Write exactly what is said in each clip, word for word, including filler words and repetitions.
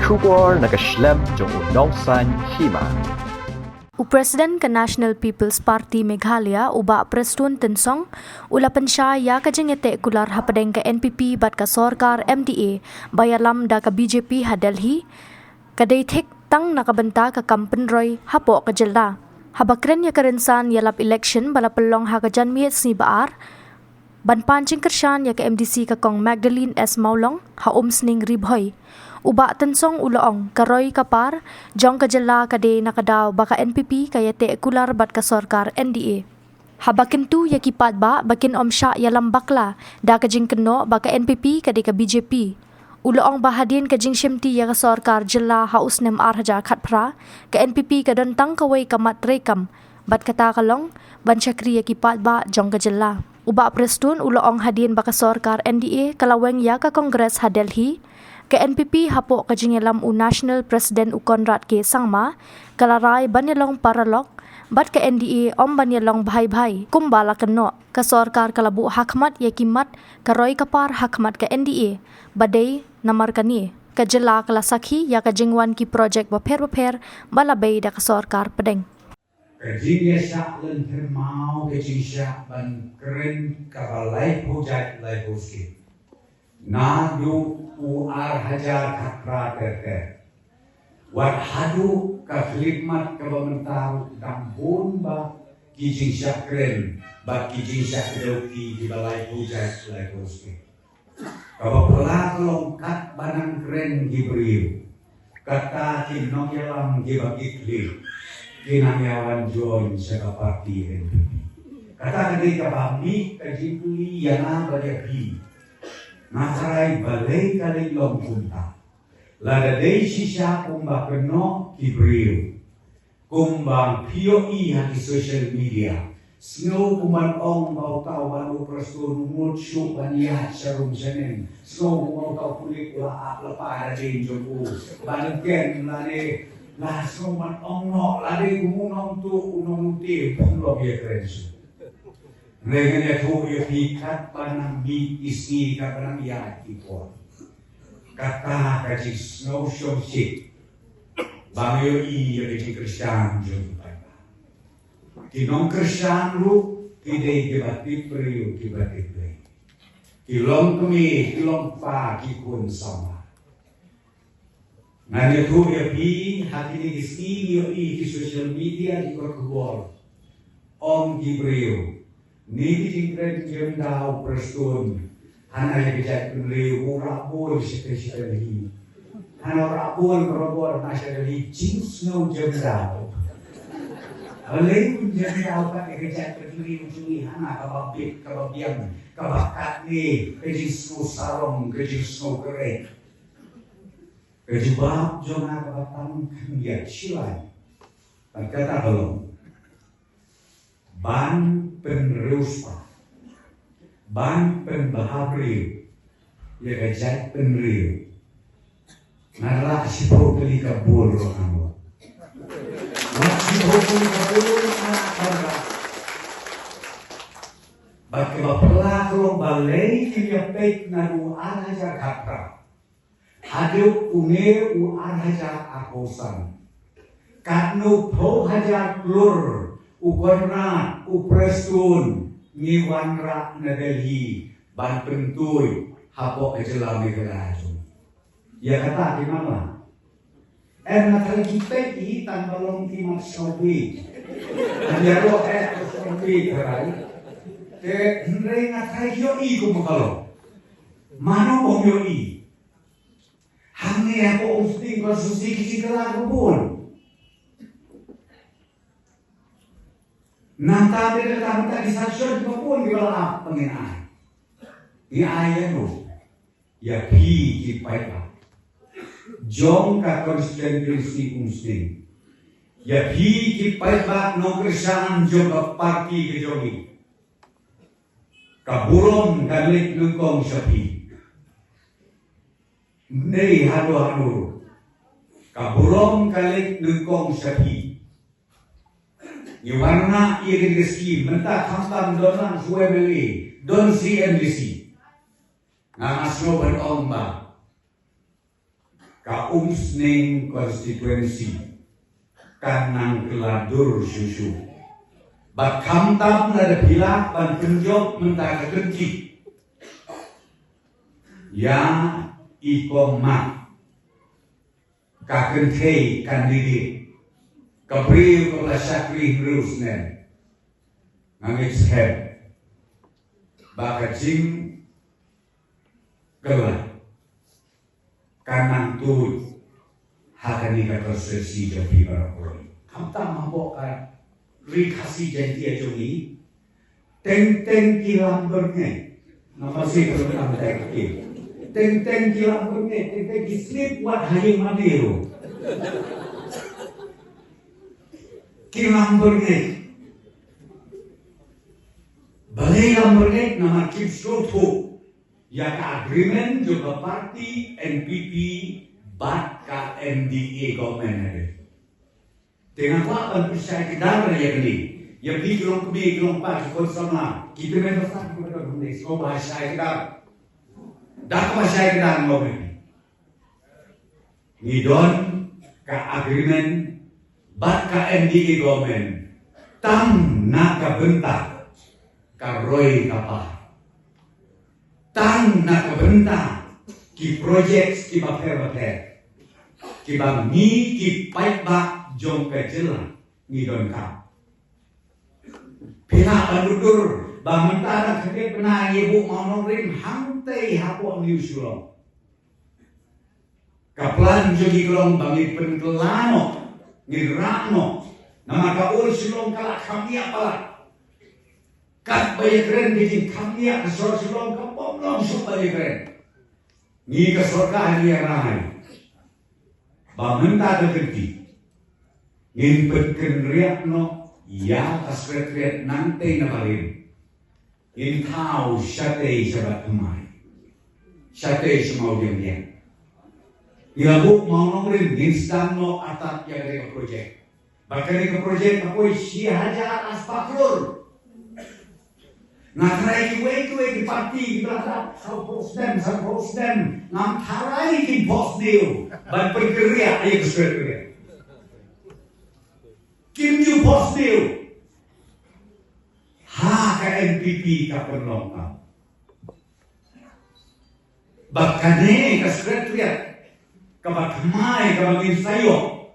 Khubor na ka shlem jong u nongsaiñ hima. U President ka National People's Party Meghalaya, u Bah Prestone Tynsong, u la pynshai ïa ka jingïateh kular hapdeng ka N P P bad ka sorkar M D A ba ïalam da ka B J P ha Delhi, ka dei thik tang na ka bynta ka kam pynroi hapoh ka jylla. Haba kren ïa ka rynsan ïalap election ba la pynlong ha ka janmiet sngi ba ar, ban pan jingkyrshan ïa ka M D C ka Kong Magdalene S Mawlong ha Umsning, Ri Bhoi, u Bah Tynsong u la ong ka roi ka par jong ka jylla ka dei na ka daw ba ka N P P ka ïateh kular bad ka sorkar N D A. Haba kyntu ïa ki paidbah ba kin ym shah ïalam bakla da ka jingkynnoh ba ka N P P ka dei ka B J P, u la ong ba hadien ka jingshimti ïa ka sorkar jylla ha u snem ar hajar khatphra, ka N P P ka don tang kawei ka mat treikam, bad kata ka long ban shakri ïa ki paidbah jong ka jylla. U Bah Prestone u la ong hadien ba ka sorkar N D A ka la weng ïa ka Congress ha Delhi, ka N P P hapoh ka jingïalam u National President u Conrad K Sangma ka la rai ban ïalong paralok bad ka N D A ym ban ïalong bhai bhai kumba la kynnoh. Ka sorkar ka la buh hakhmat ïa ki mat ka roi ka par hakhmat ka N D A ba dei namar kane ka jylla ka la sakhi ïa ka jingwan ki projek bapher bapher ba la bei da ka sorkar pdeng. Ka jingïashah lynter maw ka jingshah ban kren kaba laiphew jait laiphew skhem. Naduh u ar hajar khatphra ter ter. Wat haduh ka khyllipmat kaba mynta ruh dang bun bha ki jingshah kren bad ki jingshah kdew kti kiba laiphew jait laiphew skhem. Kaba phylla ka long katba nang kren ki briew, kata ki nongïalam kiba ki khlieh ki nang ïawan join sha ka party N P P. Kata ka dei kaba mih ka jingkylli ïa nga bad ïa phi. Nga tharai balei ka leit long kumta. Lada dei shisha kumba kynnoh ki briew, kumba phi ïohi ha ki social media, sngew kumban ong ba uta u Bah Prestone u mut shuh ban ïaid sha rum sha neng. Sngew kumba uta u pulit u la ap lypa da dien jong u ban ken lane, la sngew ban ong noh lade u nongtuh u nongtuh u pynlong ïa kren shuh. Hynrei ngan ïathuh ïa phi, katba nang mih ki sngi, katba nang ïaid ki por, kata ka jingsngew shongshit ba ngi ïohi ïa ka jingkyrshan jong ki paidbah. Ki nongkyrshan ruh ki dei kiba tip briew kiba tip Blei. Ki long kmie, ki long kpa, ki khun samla. Ngan ïathuh ïa phi, ha kine ki sngi ngi ïohi ki social media, ki kot khubor, ong ki briew, ne ki jingkren jemdaw Prestone, hana ïa ka jaitbynriew u rah bor sha ka sha Delhi. Hana u rah bor ka rah bor na sha Delhi, jingsngew jemdaw. Balei un jemdaw pat ïa ka jaitbynriew jong ngi, hana kaba bit, kaba biang, kaba katne, ka jingsngew sarong, ka jingsngew kren. Ka jubab jong nga kaba tang khyndiat shilai bad kata ka long ban pynriewspah, ban pynbhabriew ïa ka jaitbynriew. Nga lah shiphew tylli ka bun ruh nga mut. Nga shiphew tylli ka bun nga lah. Bad kaba phylla ka long balei ngin ïa peit naduh ar hajar khatphra haduh une u ar hajar arphew san. Katno phew hajar klur u Conrad, u Prestone ngi wanrah na Delhi ban pyntuid hapoh ka jylla Meghalaya jong ngi. Ïa kata ki mama. Em, nga tharai ki peit hi tang ba long ki mat shongbi. Ïa ro eh shongbi tharai. Te hynrei nga tharai ki ïohi kumba ka long. Mano bym ïohi. Hangne hapoh Umsning constituency ki jingkylla ka bun. Nangta te da ka bynta ki sanction kiba bun kiba la ap ba ngin ai. Ngi ai ïa no? Ïa phi ki paidbah jong ka constituency Umsning. Ïa phi ki paidbah nongkyrshan jong ka party ka jong ngi. Ka burom ka leit nyngkong sha phi. Nei haduh haduh. Ka burom ka leit nyngkong sha phi. Ngi wanrah ïa kane ka skim mynta khamtam don lang shu M L A, don sha M D C. Nga nga sngew ban ong ba Ka Umsning constituency kan nang kylla dur shuh shuh. Bad khamtam lada phi lah ban pynjop mynta ka kynti ïa i Kong Mat, ka kynthei candidate, ka briew kaba la shakri hynriew snem. Nga ngeit skhem ba ka jingkylla kan nang tuid ha kane ka constituency jong phi baroh. Khamtam hapoh ka Ri Khasi Jaiñtia jong ngi, teng teng ki Lamberngeit. Namar shi pynlong teng ki, teng teng ki Lamberngeit, teng teng ki slip wat ha ïing mane ruh. Ki Lamberngeit. Balei Lamberngeit? Namar kim sngewthuh ïa ka agreement jong ka party N P P bad ka M D A government. Te nga kwah ban pynshai kdar ïa kane. Ïa phi ki long kmie, ki long kpa, ki khun samla, ki tymmen basan, ki khun samla, sngewbha shai kdar. Da kaba shai kdar nga ong ïa phi, ngi don ka agreement bad ka M D A government tang na ka bynta ka roi ka par, tang na ka bynta ki projects kiba pher bapher kiba ngi ki paidbah jong ka jylla ngi donkam. Phi lah ban mutdur ba mynta da khyndiat bnai ngi buh mawnongrim hangtei hapoh New Shillong. Ka plan jong ngi ka long ba ngin pynkylla noh, ngin rah noh. Namar ka Old Shillong ka la kham ïa palat. Katba ïakren ka jingkham ïa ka shor Shillong ka bym long shuh ban ïakren. Ngi ka sorkar ngi ïa rai ba mynta ka kynti ngin pynkynriah noh ïa ka Secretariat nangtei na Barim. Ngin thaw shatei sha Bad Thymmai, shatei sha Mawdiangdiang. Ngi la buh mawnongrim, ngin sdang noh artat ïa kane ka project. Ba kane ka project ka poi shi hajar arspah klur. Nga tharai kiwei kiwei ki party kiba la dap sawphew snem, sawphew snem, ngam tharai kin phohsniew ban pynkynriah ïa ka Secretariat. Kim ju phohsniew. Ha ka N P P ka pynlong kam. Ba kane ka Secretariat kaba thymmai kaba ngin sa ïoh,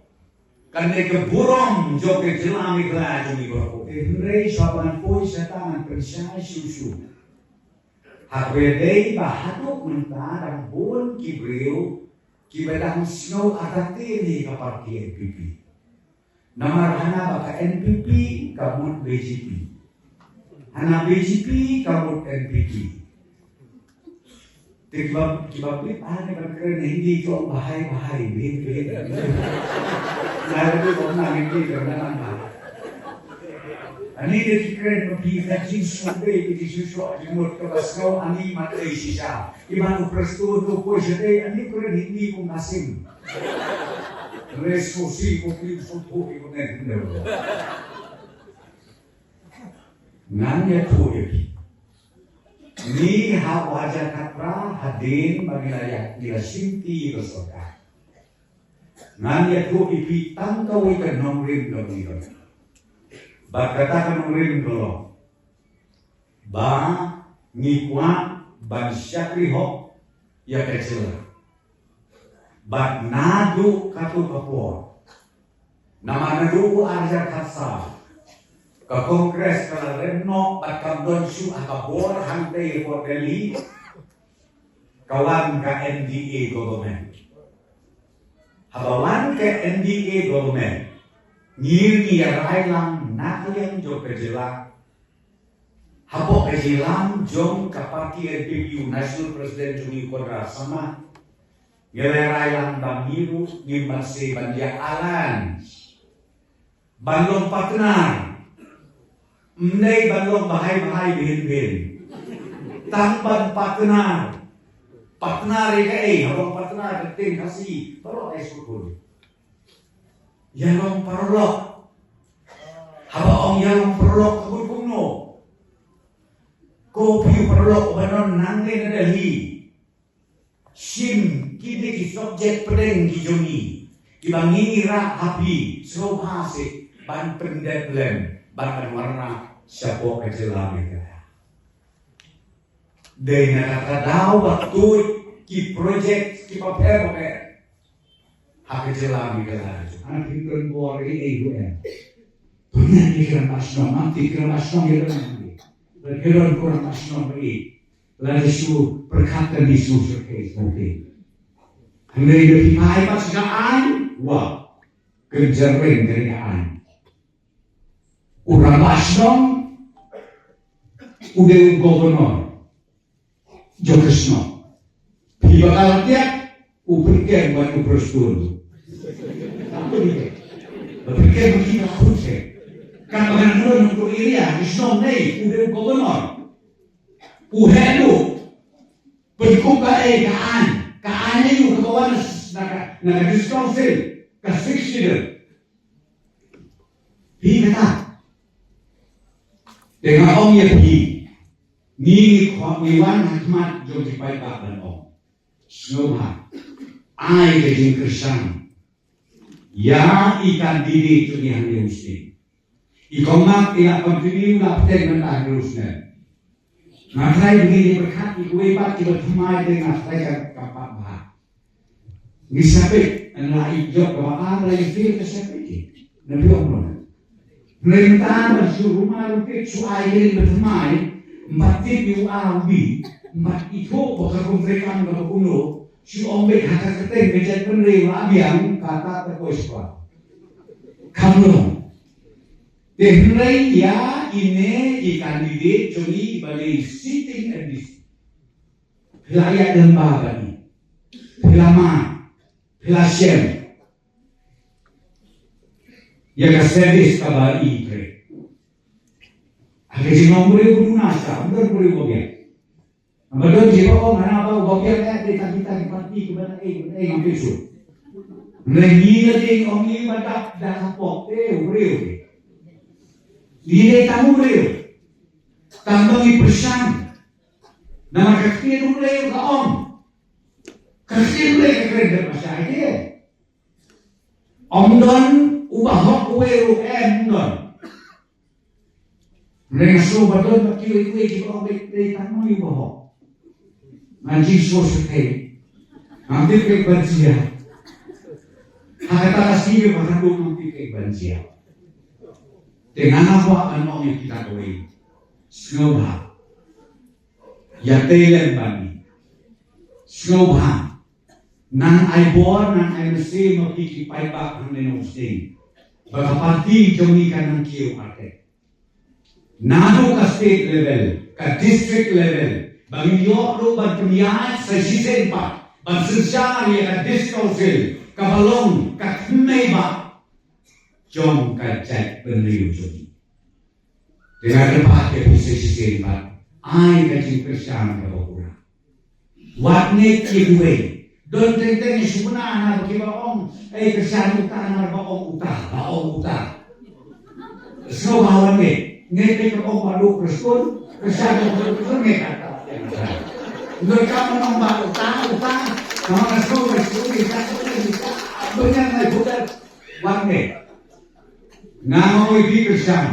kane ka burom jong ka jylla Meghalaya jong ngi baroh. Te hynrei shuwa ban poi shata ngan pynshai shuh shuh. Haba dei ba haduh mynta dang bun ki briew kiba dang sngew artatien ïa ka party N P P. Namar hana ba ka N P P ka mut B J P, hana B J P ka mut N P P. Te kiba, kiba bit, ah, ne ban kren Hindi ki ong bhai bhai, bhai bhai. Na, ba bit ong na Hindi ka na na. Ani de ki kren ba phi ka jingsngewbha, ki jingsngewshoh jingmut, kaba sngew ani mat ei shisha. Iban u Prestone u poi shatei, ani kren Hindi kum ka sim. Resource ko phi so tho iko ne hinde. Ngan ïathuh ïa phi. Ngi ha u hajar khatphra hadien ba ngi la ïa, ngi la shimti ïa ka sorkar. Ngan ïathuh ïa phi tang kawei ka nongrim kaba ngi don. Bad kata ka nongrim ka long ba ngi kwah ban shakri hok ïa ka jylla. Bad naduh kato ka por, namar naduh u ar hajar khatsaw, ka Congress ka la rem noh bad kam don shuh ha ka bor hangtei hapoh Delhi, ka wan ka N D A government. Haba wan ka N D A government, ngi, ngi ïa rai lang na ka liang jong ka jylla. Hapoh ka jingïalam jong ka party N P P u National President jong ngi u Conrad Sangma, ngi la rai lang ba ngi ruh ngim banse ban ïa alliance, ban long partner. Ym dei ban long bhai bhai bhin bhin. Tang ban partner. Partner ïa kaei? Haba partner ka ktien Khasi baroh ai sngewthuh. Ïa long paralok. Haba ong ïa long paralok ka mut kumno? Ko phi u paralok uba don nangne na Delhi. shim kine ki subject pdeng ki jong ngi, kiba ngi ngi rah ha phi, sngewbha seh ban pyndep lem bad ban wanrah shapoh ka jylla Meghalaya. Dei na kata ka daw ba tuid ki project kiba pher ba pher ha ka jylla Meghalaya. Ana phi don bor ei ei ruh em. Pynban ki rangbah shnong, am, ki rangbah shnong ïa don, ki rangbah shnong ba ïeit. Lada shu pyrkhat ka, ni shu shyrkhei sngewthuh. Hynrei lada phi phai pat sha ka aiñ, wah, kan jyrngem ka aiñ. U rangbah shnong u dei u governor jong ka shnong. Phi ba ka la tiak, u pynkem bad u Prestone. Ba pynkem bad ki ka khun se. Katba ngan ong, nongtrei area ka shnong, nei, u dei u governor. U heh u pynkup ka, eh, ka aiñ, ka aiñ u kaba wan na ka, na ka district council, ka sixth schedule. Phi kata. Te nga ong ïa phi, ngi, ngi khot, ngi wan ha khmat jong ki paidbah ban ong, sngewbha ai ka jingkyrshan ïa i candidate jong ngi hangne u sting. I Kong Mark i la continue, la pynbeit mynta hangne u snem. Nga trai ba ngin ïa pyrkhat ïa kiwei pat kiba thymmai, te nga trai ka, ka pat bha. Ngi sa peit, ynda la ïoh kaba ar, la ïoh fail, ka sa peit ki. Na biang ruh. Hynrei mynta ban shu ruma ruh peit, shu ai ïa kiba thymmai, ym pat tip ïa u A u B, ym pat ithuh ba ka kum treikam kaba kumno, shu ong beit ha ka kyrteng ka jaitbynriew la biang, kata ka poi shabar. Kham long. Te hynrei ïa ine i candidate jong ngi ba dei sitting M D C, phi la ïaid lyngba bad i, phi la mad, phi la shem ïa ka service kaba i trei. Ha ka jinglong briew ba duna sa, ym don briew ba biang. Namar don kiba ong, hana ba u babiang eh dei tang kita ki parti kiba na ei, na ei, ngam tip shuh. Hynrei ngi la dei ong ngi ba dap da ka pop te u briew te. Ngi dei tang u briew. Tang ba ngi pyrshang. Namar ka ktien u briew ka ong, ka ktien u briew ka kren da ba shai te. Ym don uba hok uwei ruh, em, ym don. Hynrei nga sngew ba don bad kiwei kiwei kiba ong beit dei tang ma ngi uba hok. Ngan jingsngew shyrkhei. Ngam tip kaei ban jia. Ha kata ka sngi ba khatduh ngam tip kaei ban jia. Te nga nga kwah ban ong ïa kita kawei. Sngewbha. Ïa tei lem bad ngi. Sngewbha. Nang ai bor, nang ai mynsiem ma phi ki paidbah hangne Nongstoiñ. Ba ka party jong ngi kan nang kiew arteh. Naduh ka state level, ka district level, ba ngin ïoh ruh ban pynïaid sa shisien pat ban synshar ïa ka district council, kaba long ka thymmei bah jong ka jaitbynriew jong ngi. Te nga kyrpad ïa phi sa shisien pat, ai ka jingkyrshan kaba pura. Wat ngeit ïa kiwei. Don teng teng shu pynah na ba kiba ong, ei, kyrshan uta na ba ong uta, ba ong uta. Sngewbha wat ngeit. Ngeit ba ka ong ba duk Prestone, kyrshan ba duk Prestone, ngeit kata. Don ka ong ba uta, uta. Namar ka sngewbha shu ngeit ka, ngeit ka. Bynta ngai bukan wat ngeit. Nga ong ïa phi kyrshan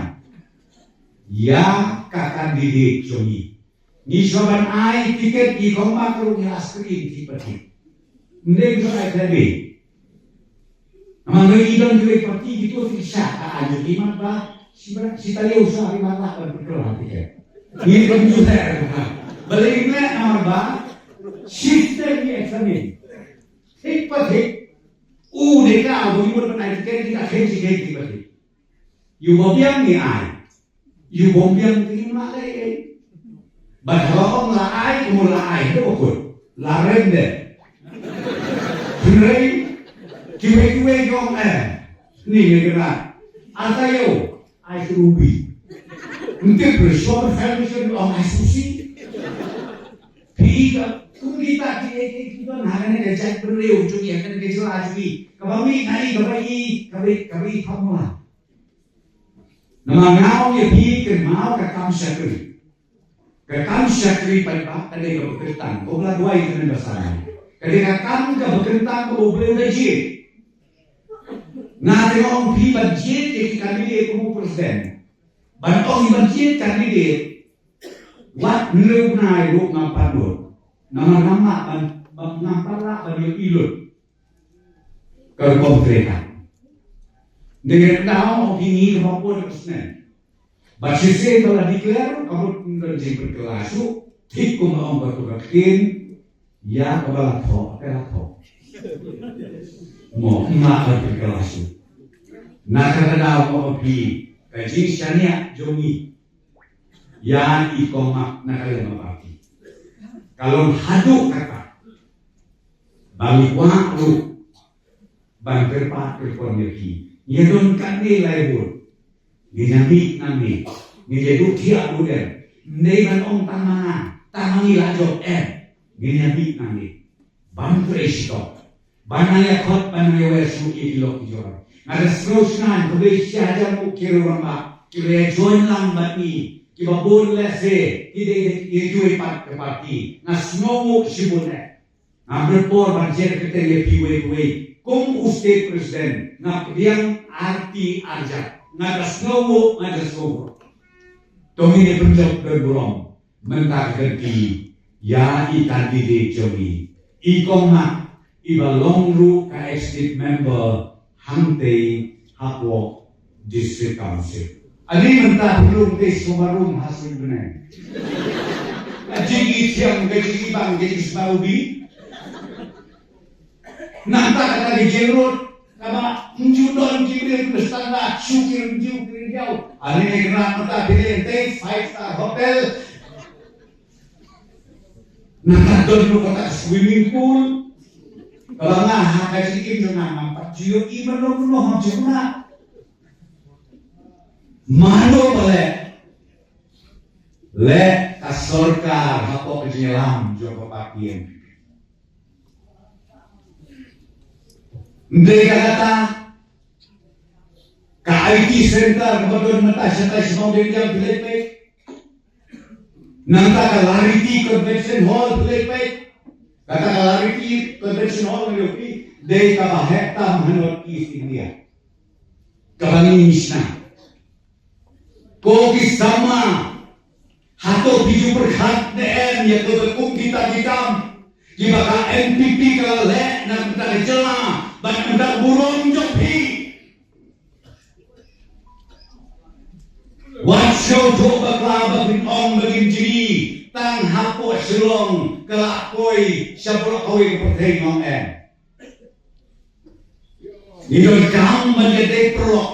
ïa ka candidate jong ngi. Ngi shu ban ai tiket i Kong Mark ruh ngi la screen ki party. Ym dei ngi shu ai khlem beiñ. Namar ngi don kiwei party kito ki sha ka ai jong ki mat ba shi ba shi taïew sha ri mat lah ban pynkylla tiket. Ngi don ju leh ka. Balei ngi leh? Namar ba system ngi examine. Thik pa thik. U dei ka u ba ngi mut ban ai tiket, ngi la kheiñ shi kheiñ thik pa thik. Ïa u ba biang ngi ai. Ïa u bym biang te ngim lah leh ei. Bad haba ong la ai, kumno la ai, te ba kut. La rem de. Hynrei kiwei kiwei ki ong, eh, ni ne kena. Ata ïa u, ai shu rubi. Ym tip re shor fel, shor ong ai shu si. Phi ka, kum kita ki, ki, ki don ha kane ka jaitbynriew jong ngi, ha kane ka jylla jong ngi. Kaba mih na i, kaba i, kaba i, kaba i formula. Namar nga ong ïa phi, kynmaw ka kam shakri. Ka kam shakri paidbah ka dei kaba kyrteng, kaba la duwai kane ba san. Ka dei ka kam kaba kyntang kaba U Blei u la jied. Nga te nga ong phi ban jied ïa ki candidate kum u president. Ban ong ban jied candidate. Wat hynriew bnai ruh ngam pat nud. Namar ngam lah ban, ban, ngam pat lah ban ïohi lut ka rukom trei kam. Dei ka daw ong phi ngi ha por ka snem. Bad shisien ba la declare ka mut ban jingpynkylla shuh, thik kumba ong ka ktien, ïa kaba la thoh, ka la thoh. Mo, ma ka pynkylla shuh. Na kata ka daw ka ong phi, ka jingshaniah jong ngi ïa i Kong Mark na ka liang ka party ka long haduh kata ba ngi kwah ruh ban kyrpad kyrpon ïa ki. Ngi don katne lai vote. Ngin ïa mih nangne. Ngin ïa duh thiah duh dem. Ym dei ban ong tang ma nga, tang ma ngi la jop, em. Ngin ïa mih nangne. Ban trei shitom. Ban nang ïa khot, ban nang ïa wer shuh ïa ki lok ki jor. Nga da sngew shngaiñ khublei shi hajar nguh ki rangbah kiba ïa join lang bad ngi, kiba bun lehse ki dei da kiwei pat ka party. Nga sngew nguh shibun eh. Nga pynpor ban jer kyrteng ïa phi uwei pa uwei. Kum u state president nga pdiang arti arjat. Nga da sngew, nga da sngew. To ngin ïa pynjop don burom mynta ka kynti ïa i candidate jong ngi, i Kong Mark, iba long ruh ka executive member hangtei hapoh District Council. Ani mynta phi long te sumar rum ha sui bneng. Ka jingithiang, ka jingibang, ka jingsma ubi. Nangta kata ka jinglut kaba ym ju don ki briew ki standard, shu ki rynjiew ki rynjiew. Ani ne kena mynta phi leh te five star hotel. Nangta don ruh kata swimming pool. Kaba nga ha ka jingim jong nga ngam pat ju ïohi mano mano ha jong nga. Mano ba leh, leh ka sorkar hapoh ka jingïalam jong ka party N P P. Ym dei ka kata, ka I T center kaba don mynta shatai sha Mawdenjam phi leit peit. Nangta ka Lariti Convention Hall phi leit peit. Kata ka Lariti Convention Hall ngi ïohi dei kaba heh tam ha North East India. Kaba ngi shna. Ko ki samla, hato phi ju pyrkhat ne em ïa kaba kum kita ki kam kiba ka N P P ka la leh na ka bynta ka jylla bad na ka bynta ka burom jong phi? Wat sngewthuh bakla ba phin ong ba ngin jngi tang hapoh Shillong ka la poi sha baroh kawei ka pyrthei, ong em. Ngi donkam ban ïadei paralok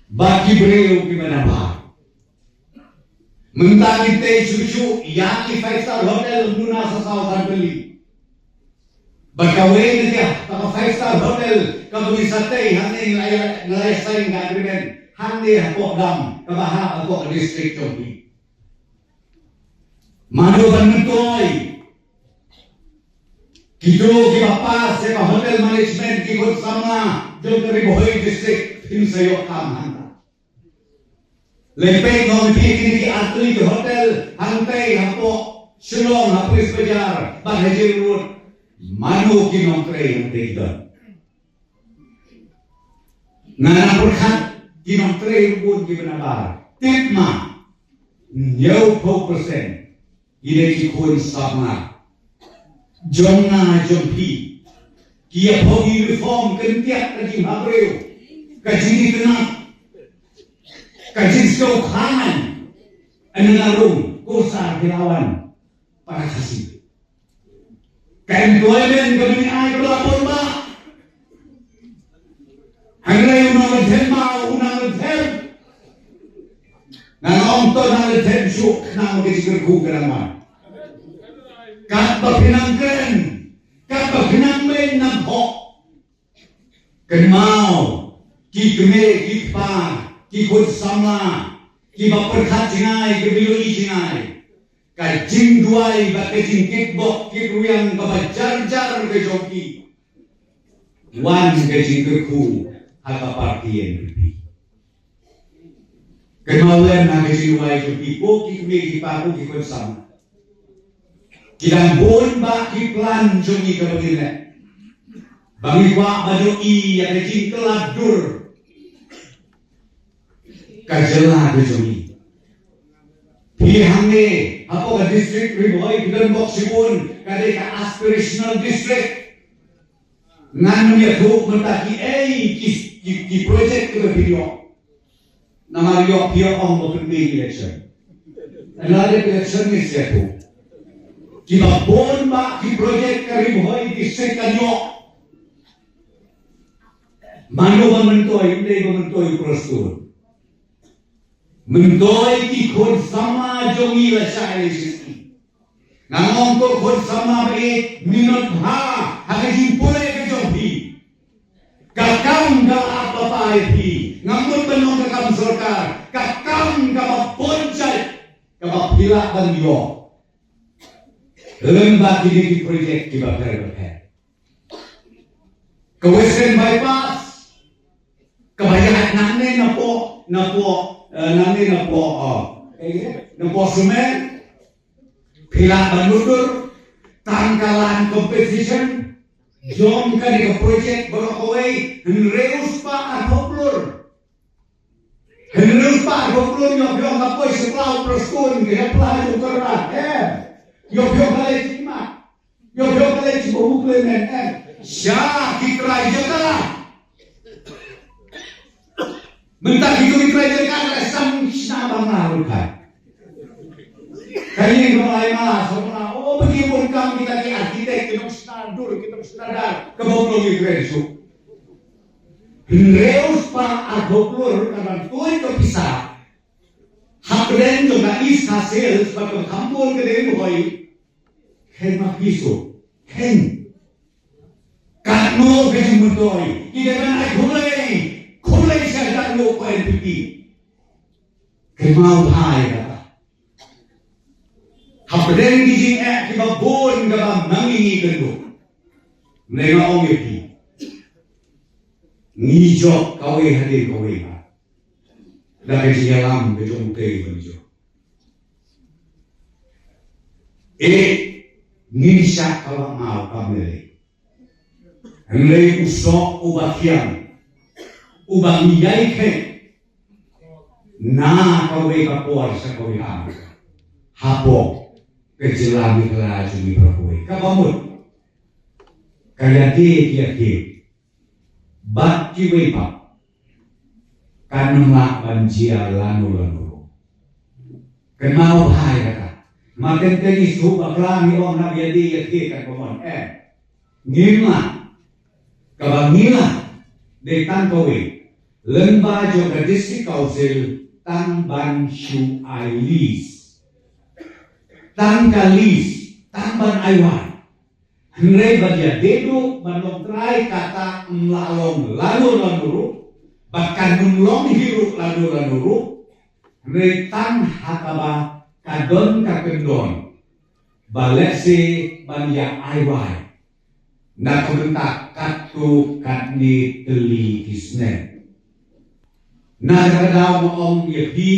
bad ki briew kiba nabar. Mynta ngi tei shuh shuh ïa ki five star hotel, muna sa saw san tylli. Bad kawei na ka, kata ka five star hotel kaba ngi sa tei hangne, ngi la ïa, ngi la ïa sign ka agreement hangne hapoh Dam, kaba hap hapoh ka district jong ngi. Mano ban myntoi kito kiba pass ïa ka hotel management, ki khun samla jong ka Ri Bhoi District, phin sa ïoh kam hangta. Leit peit noh phi kine ki ar tylli ki hotel hangtei hapoh Shillong, ha Police Bazar bad ha Jail Road. Mano ki nongtrei hangtei ki don? Nga nang pyrkhat ki nongtrei ruh bun kiba nabar. Tip ma, hynñiewphew percent ki dei ki khun samla jong nga jong phi. Ki ïa pynïaid uniform, kyntiat ka jinghabriew, ka jingitynnad, ka jingsngewkhlaiñ na nga rung, ko sar ki lawan para Khasi. Ka employment ka ngi ai ka la pynbha. Hynrei u nang lynthem ma u nang lynthem. Nga ong to nang lynthem shuh, khnang ba ka jingkyrkhu ka nang wan. Katba phi nang kren, katba phi nang mih nang hok. Kynmaw, ki kmie ki kpa, ki khun samla, kiba pyrkhat jngai, kiba ïohi jngai. Ka jingduwai bad ka jingkitbok kitrwiang kaba jar jar ka jong ki, wan ka jingkyrkhu ha ka party N P P. Kynmaw lem ha ka jingduwai jong ki, ko ki kmie ki kpa, ko ki khun samla. Ki dang bun bah ki plan jong ngi kaba ngin leh. Ba ngi kwah ban ïohi ïa ka jingkylla dur ka jylla ka jong ngi. Phi hangne hapoh ka district Ri Bhoi phi don bok shibun, ka dei ka aspirational district. Ngan ym ïathuh mynta kiei ki, ki, ki project kiba phi ïoh. Namar ïoh phi ïoh ong ba pynmih election. Hynrei election ngin sa ïathuh. Kiba bun bah ki project ka Ri Bhoi district kan ïoh. Mano ba myntoi, ym dei ba myntoi u Prestone. Myntoi ki khun samla jong ngi lashai lashisngi. Nga ong ko khun samla ba ïeit, minot bha ha ka jingpule ka jong phi. Ka kam ka la ap ba pha ïa phi. Ngam mut ban ong ka kam sorkar. Ka kam kaba bun jait kaba phi lah ban ïoh. Lem bad kine ki project kiba pher bapher. Ka Western Bypass kaba ïaid nangne napoh, napoh, eh, nangne napoh, oh, eh, napoh Sumer. Phi lah ban mutdur tang ka land compensation jong kane ka project baroh kawei, hynriew spah arphew klur. Hynriew spah arphew klur, ïoh phi ong ka poi shiphew klur, ka ïa pla jong ka rat, em. Ïoh phi ong ka lei shi mat. Ïoh phi ong ka lei shi ba u Clement, em. Sha ki trai jaka. Mynta kito ki trai jaka ka sam shna bangla ruh ka. Ka ïing ruh ai ma, sa ma, oh, phi bun kam kita ki architect, ki nongshna dur, ki nongshna dar, ka bym long ki kren shuh. Hynriew spah arphew klur ka ban tuid ka pisa. Hapdeng jong ka East Khasi Hills bad ka Khambun ka Ri Bhoi. Kheiñ ma phi shu kheiñ. Katno ka jingmyntoi. Ki dei ban ai khublei, khublei sha ka katno ko N P P. Kynmaw bha ïa kata. Hapdeng ki jingeh kiba bun kaba ma ngi ngi kynduh. Nga ong ïa phi, ngi jop kawei hadien kawei ba da ka jingïalam ka jong U Blei ban jop. Eh, ngin shah kaba maw kam lei. Hynrei u soh uba thiang, uba ngi ïai kheiñ na kawei ka por sha kawei ka por hapoh ka jylla Meghalaya jong ngi baroh kawei. Kaba mut, ka ïadei ïa ki bad kiwei pat kan ym lah ban jia lano lano ruh. Kynmaw bha ïa kata. Martin Teni shu bakla ngi ong na ïa dei ïa dei kan ka mon, eh. Ngim lah. Kaba ngi lah dei tang kawei, lyngba jong ka District Council, tang ban shu ai lease. Tang ka lease, tang ban ai wai. Hynrei ban ïa dei duh ban long trai kata ym lah long lano lano ruh, ba kan ym long hi ruh lano lano ruh. Hynrei tang ha kaba ka don ka kyndon ba lehse ban ïa ai wai na ka bynta katto katne tylli ki snem. Na kata ka daw nga ong ïa phi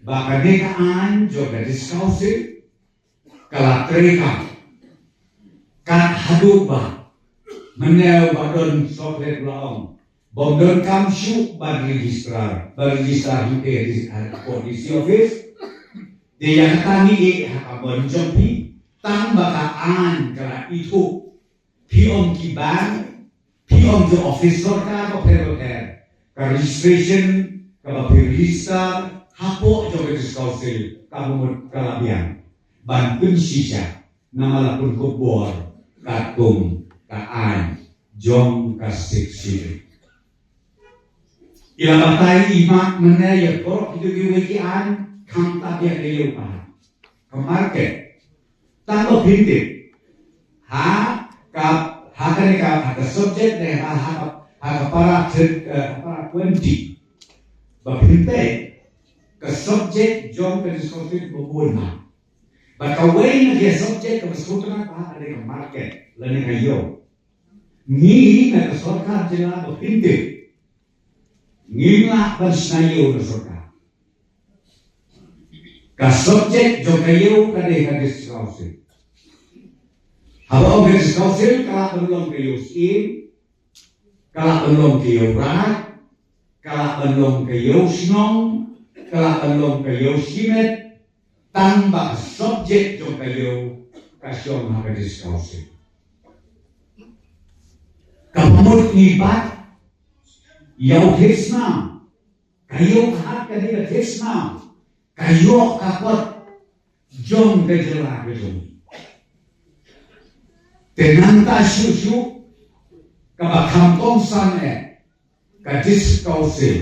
ba kane ka aiñ jong ka District Council ka la trei kam. Kat haduh ba mynne ba don soklet la ong bym don kam shuh ban register, ban register hi te ha D C office. Te ïa kata ngi ïeh ha ka mon jong phi, tang ba ka aiñ ka la ithuh. Phi ong ki bank, phi ong ki office sorkar bapher bapher, ka registration kaba phi register hapoh jong ka District Council ka mut ka la biang ban pynshisha namar la pynkup bor katkum ka aiñ jong ka Sixth Schedule. I la batai i mat mynne ïa baroh kito kiwei ki aiñ, khamtam ïa ka ïew palat, ka market. Tang ba phin tip ha ka, ha kane ka, ha ka subject ne ha, ha ka, ha ka para thir-, eh, para twenty. Ba phin tip ka subject jong ka District Council ba bun ma. Ba kawei na ka subject kaba sngewtynnat ba ha kane ka market lane ka ïew. Ngi na ka sorkar jylla ba phin tip ngim lah ban shna ïew na sorkar. Ka subject jong ka ïew ka dei ka District Council. Haba ong ka District Council, ka lah ban long ka ïew syiem, ka lah ban long ka ïew raid, ka lah ban long ka ïew shnong, ka lah ban long ka ïew shimet, tang ba ka subject jong ka ïew ka shong ha ka District Council. Kaba mut ngi bat ïa u thied snam, ka ïew ka hat ka dei ka thied snam, ka ïoh ka kot jong ka jylla ka jong ngi. Te nangta shuh shuh, kaba kham kongsan eh, ka District Council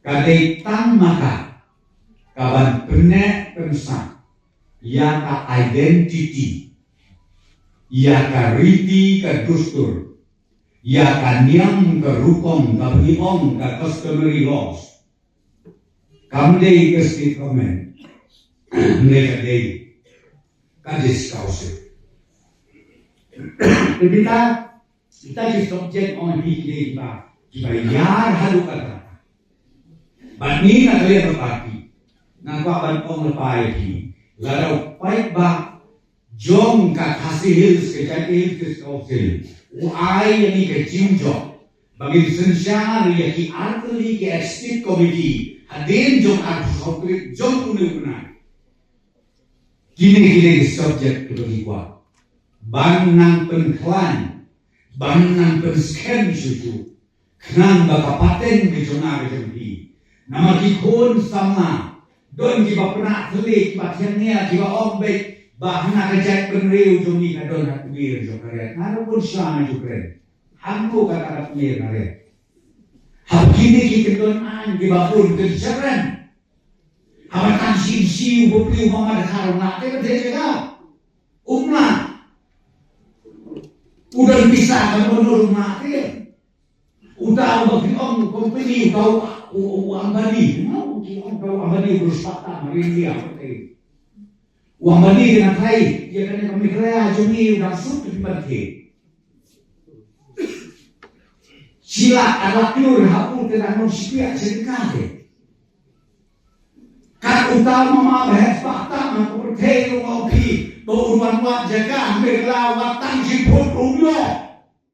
ka dei tang ma ka kaban pynneh pynsah ïa ka identity, ïa ka riti ka dustur, ïa ka niam ka rukom, kaba ngi ong ka customary laws. Kam dei ka state government, hynrei ka dei ka District Council. Te kita, kita ki subject ong ïa phi ki dei kiba, kiba ïar haduh katta. Bad ngi na ka liang ka party, nga kwah ban ong lypa ïa phi, lada u paidbah jong ka Khasi Hills, ka Jaintia Hills District Council u ai ïa ngi ka jingmut ba ngin synshar ïa ki artylli ki executive committee hadien jong arphew saw tarik jong une u bnai. Kine kine ki subject kiba ngi kwah ban nang pynkhlaiñ, ban nang pynskhem shuh shuh. Khnang ba ka pateng ka jong nga ka jong phi, namar ki khun samla, don kiba pynah thylliej, kiba thiang nia, kiba ong beit ba hana ka jaitbynriew jong ngi ka don ha tmier jong ka riat. Nga ruh bun sha nga ju kren, hangto kata ka tmier ka riat. Haba kine ki kyndon aiñ kiba bun kin sha kren. Haba tang shi shi u bapli u mama da kha u mla te ka te jaka. U mla. U don pisa ka mano u mla te. Uta uba ki ong company uta u, u, u Ambani. Uta u Ambani u Brisbane, Malaysia, uta. U Ambani kane ka Thai, ïa kane ka Meghalaya jong ngi u dang suk ki pynthei. Shi lak ar lak klur ha u te dang long shi piak shi ka te. Kat uta u mama ba heh spah tam ha ka pyrthei ruh nga ong phi ba u wan wad jaka ha Meghalaya wat tang shi phut ruh ïoh.